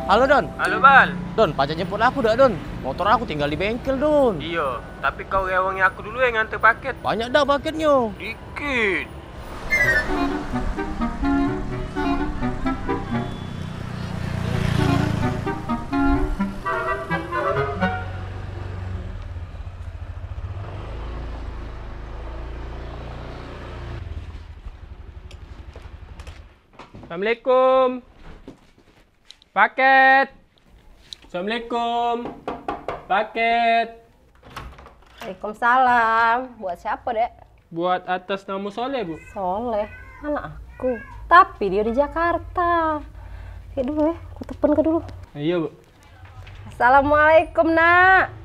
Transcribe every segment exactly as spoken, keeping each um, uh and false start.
Halo, Don. Halo, Bal. Don, pacak jemput aku dak, Don? Motor aku tinggal di bengkel, Don. Iyo, tapi kau rewangi aku dulu, eh, nganter paket. Banyak dak paketnyo? Dikit. Assalamualaikum. Paket. Assalamualaikum. Paket. Waalaikumsalam. Buat siapa, Dek? Buat atas nama Soleh, Bu. Soleh? Anak aku. Tapi dia di Jakarta. Cek dulu ya, aku telepon ke dulu. Iya, Bu. Assalamualaikum, Nak.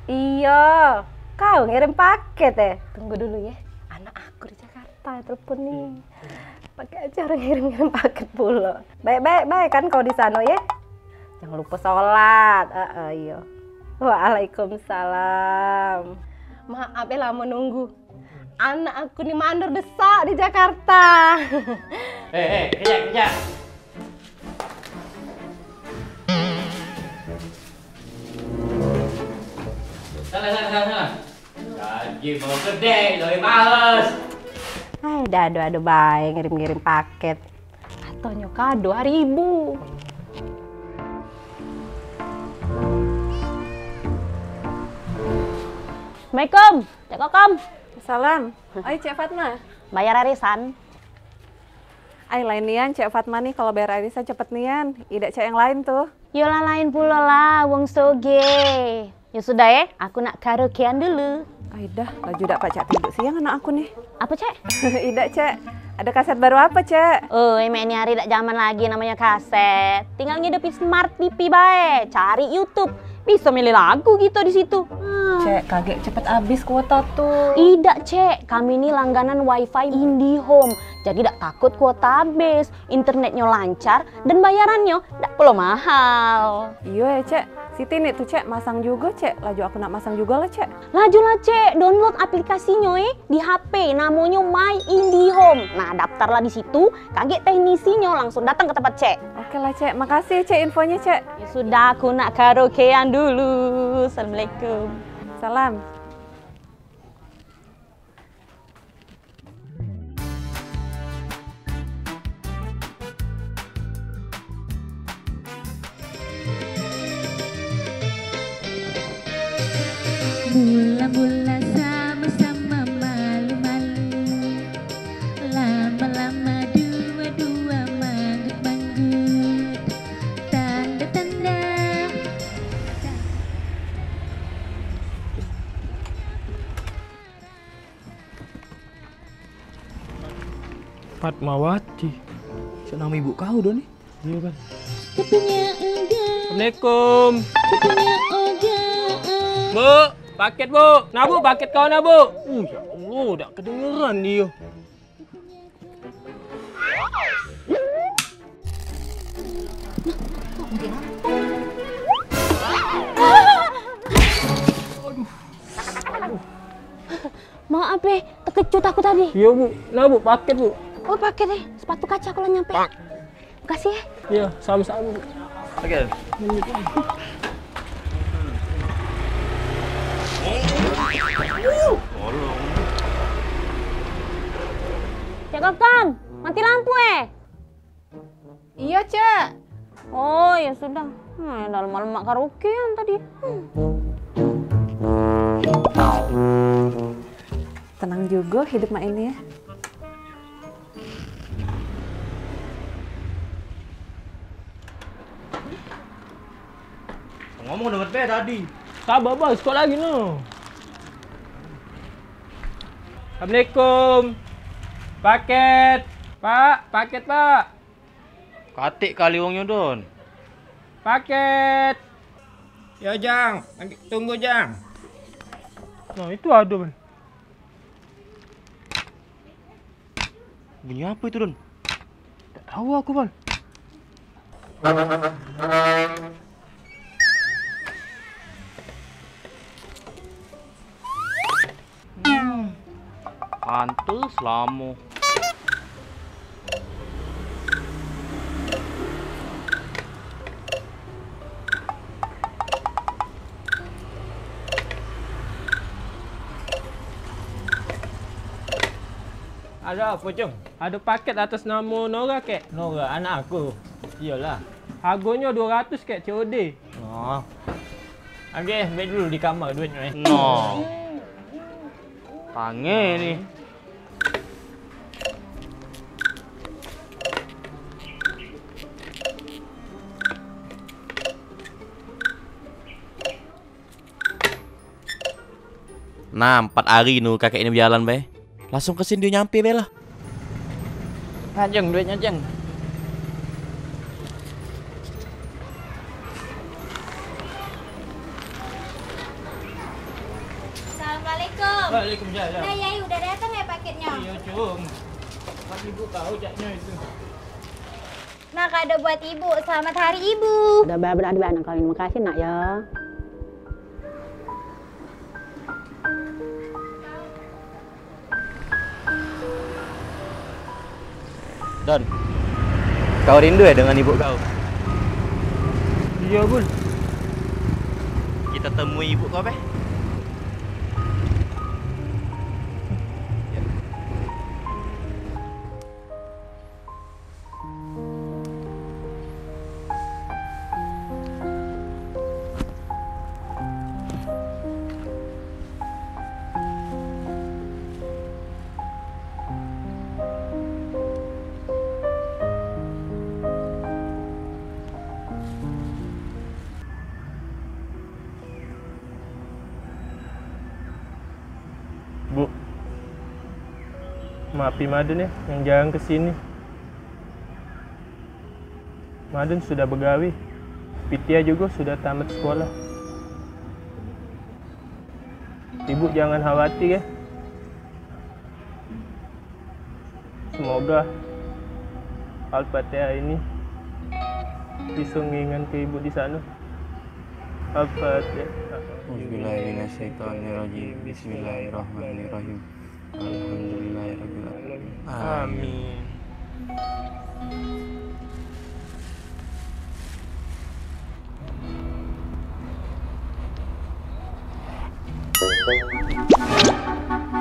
Iya, kau ngirim paket, eh? Tunggu dulu ya. Anak aku di Jakarta telepon nih. Pakai acara ngirim-ngirim paket pula. Baik-baik, baik kan kau di sana ya? Jangan lupa sholat. Heeh, iya. Waalaikumsalam. Maaf ya lama nunggu. Anak aku ni mandor besak di Jakarta. Eh, eh, kejap, kejap. Salah, salah, salah, salah. Janji mau gede, lebih males. Ai, dah ado-ado bae ngirim-ngirim paket. Katonyo kado hari ibu. Assalamualaikum, Cek Kokom. Salam. Oi, Cek Fatma. Bayar arisan. Ai, lain nian, Cek Fatma ni kalo bayar arisan cepet nian. Idak cak yang lain tuh. Yo lah, lain pulo lah, wong soge. Ya sudah, eh, aku nak karaokean dulu. Ai dah, laju dak pacak tiduk siang anak aku nih. Apa, Cek? Idak, Cek. Ada kaset baru apa, Cek? Oh, emek ni hari dak zaman lagi namanya kaset. Tinggal ngidupi smart T V bae, cari YouTube. Bisa milih lagu gitu di situ. Hmm. Cek, kagek cepet abis kuota tuh. Idak, Cek. Kami ni langganan wifi IndiHome. Jadi dak takut kuota abis. Internetnyo lancar dan bayarannyo dak pulo mahal. Iyo ya, Cek. Siti nih tuh, Cek, masang juga, Cek. Laju aku nak masang juga lah, Cek. Laju lah, Cek. Download aplikasinyo, eh, di H P. Namonyo My IndiHome. Nah, daftar lah di situ. Kagek teknisinyo langsung datang ke tempat Cek. Oke lah, Cek. Makasih, Cek, infonya, Cek. Ya sudah, aku nak karaokean dulu. Assalamualaikum. Salam. Mula-mula sama-sama malu-malu, lama-lama dua-dua manggut-manggut, tanda-tanda. Fatmawati. Cak nama ibu kau dah ni. Iya, Bang. Assalamualaikum. Bu, paket, Bu. Nah, Bu, paket kau nah, Bu. Uh, ya Allah, dak kedengeran dia. Maaf, eh, terkejut aku tadi. Iya, Bu. Nah, Bu, paket, Bu. Oh, paket, eh. Sepatu kaca aku lah nyampe. Makasih, eh. Iya, sama-sama, Bu. Oke. Cek Kokom, mati lampu, eh. Iya, Cek. Oh, ya sudah. Nah, dalam malam mak karaokean tadi. Hmm. Tenang juga hidup mak ini ya. Ngomong dengar be tadi. Sabar, Bos, kok lagi no? Assalamualaikum. Paket. Pak, paket, Pak. Katik kali wongnyo, Don. Paket. Ya, Jang. Tunggu, Jang. Nah, itu ada, Bang. Bunyi apa itu, Don? Tak tahu aku, Bang. Hmm, pantes lamo. Ado apo, Cung? Ado paket atas namo Nora, kek. Nora, anak aku. Iyolah. Hargonyo duo ratus, kek, C O D. Oh. Oke, baik dulu di kamar duitnyo, eh. No. Pange ni. Nah, empat hari nu kakek ni bejalan bae. Langsung ke sini dio nyampe bae lah. Nah, Jeng, duitnyo, Jeng. Assalamualaikum. Waalaikumsalam. Nah, Yai, udah datang ya paketnya? Iya, Cung. Pas ibu tahu caknya itu. Nah, kado buat ibu. Selamat hari ibu. Udah ba-, udah banyak kali. Makasih, Nak, ya. Don, kau rindu ya dengan ibu kau? Iya, Bun. Kita temui ibu kau, beh. Bu, maafi Madun ya, yang jarang ke sini. Madun sudah begawe, Pitia juga sudah tamat sekolah. Ibu jangan khawatir ya. Semoga Al-Fatihah ini bisa ngingatke ibu di sana. Al-Fatihah. Auzubillahi minasyaitonirrajim. Bismillahirrahmanirrahim. Alhamdulillahirabbil alamin. Amin.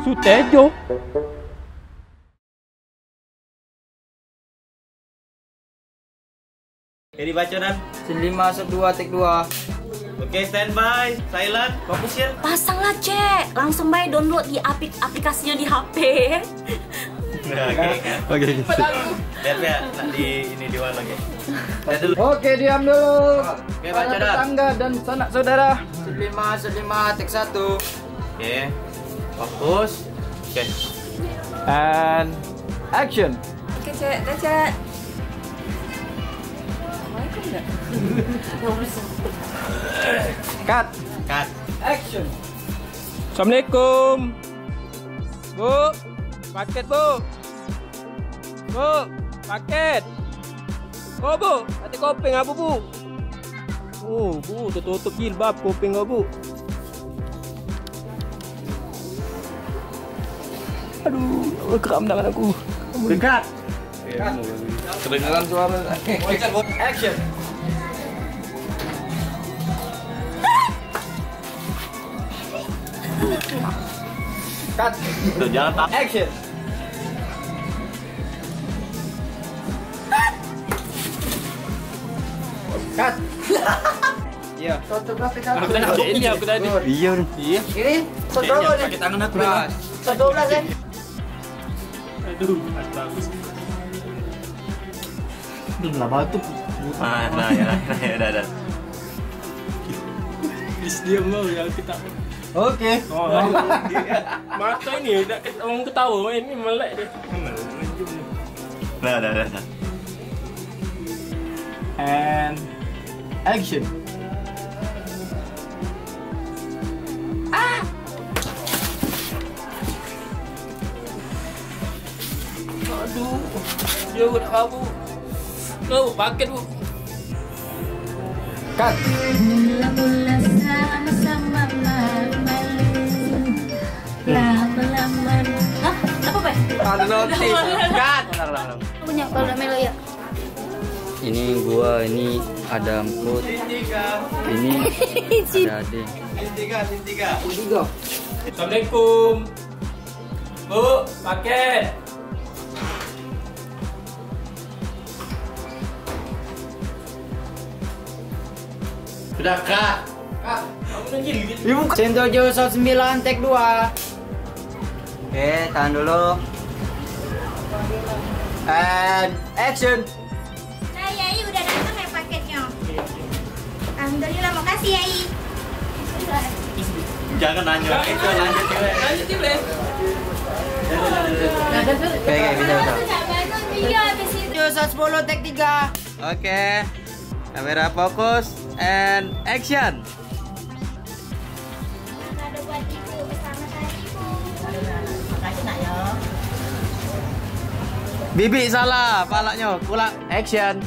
Sutejo. Jadi baco, Dan. Scene lima, shot dua, take dua. Oke, standby, silent, fokus ya. Pasanglah, Cek. Langsung bae download di aplik-, aplikasinya di H P. Nah, oke. Oke, gitu. Biar saya nak di ini di mana, oke. Saya dulu. Oke, diam dulu. Oke, baco, Dan. Para tetangga dan sanak saudara. Scene lima, shot lima, take satu. Oke. Fokus. Oke. And action. Oke, Cek. Dah, Cek. Assalamualaikum, Cek. Cut. Cut. Action. Assalamualaikum. Bu, paket, Bu. Bu, paket. Oh, Bu, ate kopeng apo, Bu? Oh, Bu, tetutup jilbab kopeng kau, Bu. Aduh, ya Allah, keram tangan aku. Dekat. Kedengeran suara. Action. Cut. Tuh, jangan tak. Action. Cut. Iya. Aku tadi, ini aku tadi. Iya, udah. Iya. Ini, ini, pakai tangan aku. Nah, satu belas, ya. Aduh, pas bagus. Belum lah batuk. Ah, nah, ya, nah, ya, dah, dah. Please diam, mau ya kita. Oke. Oh, mata ini dah ket-, orang ketawa, ini melek dia. Nah, dah, dah, dah. And action. Ah! Aduh, dia udah kabur. Tuh, paket, Bu. Cut. Mula-mula sama-sama malu-malu. Lama-lama. Hah? Apa, Pak? Ada notis. Cut. Punya kalau melo ya. Ini gua, ini ada emput. Ini ada ade. Assalamualaikum. Bu, paket. Udah, cut. Cut. Kamu tuh gini, gitu. Ibu, scene tujuh, shot sembilan, take dua. Oke, tahan dulu. And action. Nah, Yai udah datang ya paketnya. Alhamdulillah, makasih, Yai. Jangan nanya, itu lanjut, cewek. Lanjut, cewek. Oke, oke, bisa, bisa. Iya, habis itu. Tujuh, shot sepuluh, take tiga. Oke. Kamera fokus and action. Kado buat ibu bersama tadi, Bu. Makasih, Nak, ya. Bibi salah, palaknyo. Kulak, action.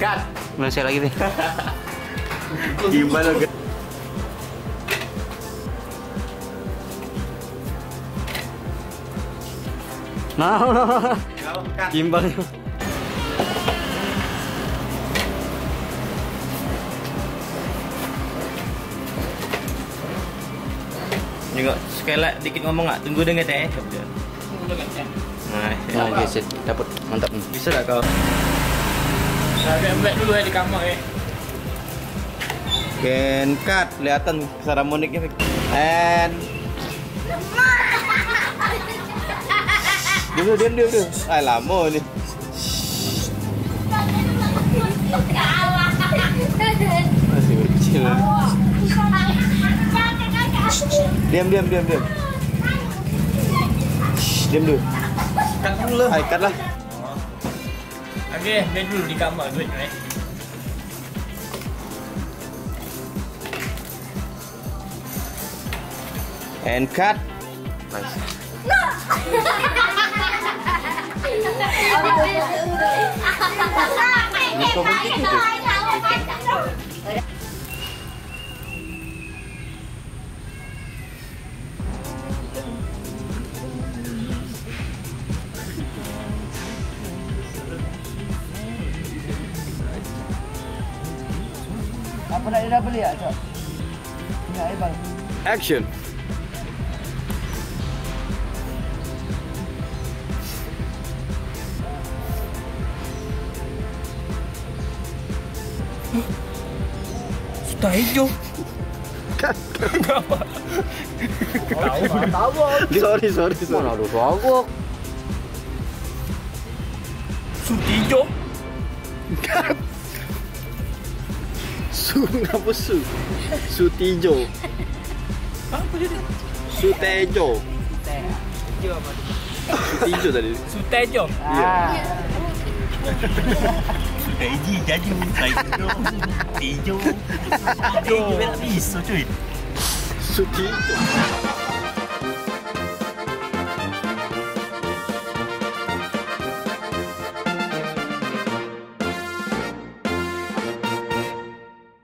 Cut. Belum saya lagi nih. Gimana? Nah, nah, nah. Cut. Gimbal. Nengok sekelek dikit ngomong, nggak? Tunggu dengar, eh. Nah, ya. Nah, oke, sip. Dapet. Mantap nih. Bisa dah kau? Saya ambil dulu ya di kamar, eh. Oke, cut. Kelihatan Saramoniknya. And dulu, diam, diam, diam. Ah, lama ni. Masih kecil. Diam, diam, diam, diam. Shh, diam dulu. Cut dulu lah. Hai, cut lah. Oke, dia dulu di kamar duitnya, eh. And cut. Nice. Apa nak dia beli ya, Cok? Minyak herbal. Action. Sudah hijau. Enggak apa. Tahu, tahu. Sorry, sorry, sorry. Mana ada sogok? Sutijo. Su, ngapa su? Sutijo. Apa dia? Sutejo. Sutijo tadi. Sutejo. Iya. Ah. Suteji, jadi, Sutejo. Tijo. Tijo, tak bisa, cuy. Sutijo.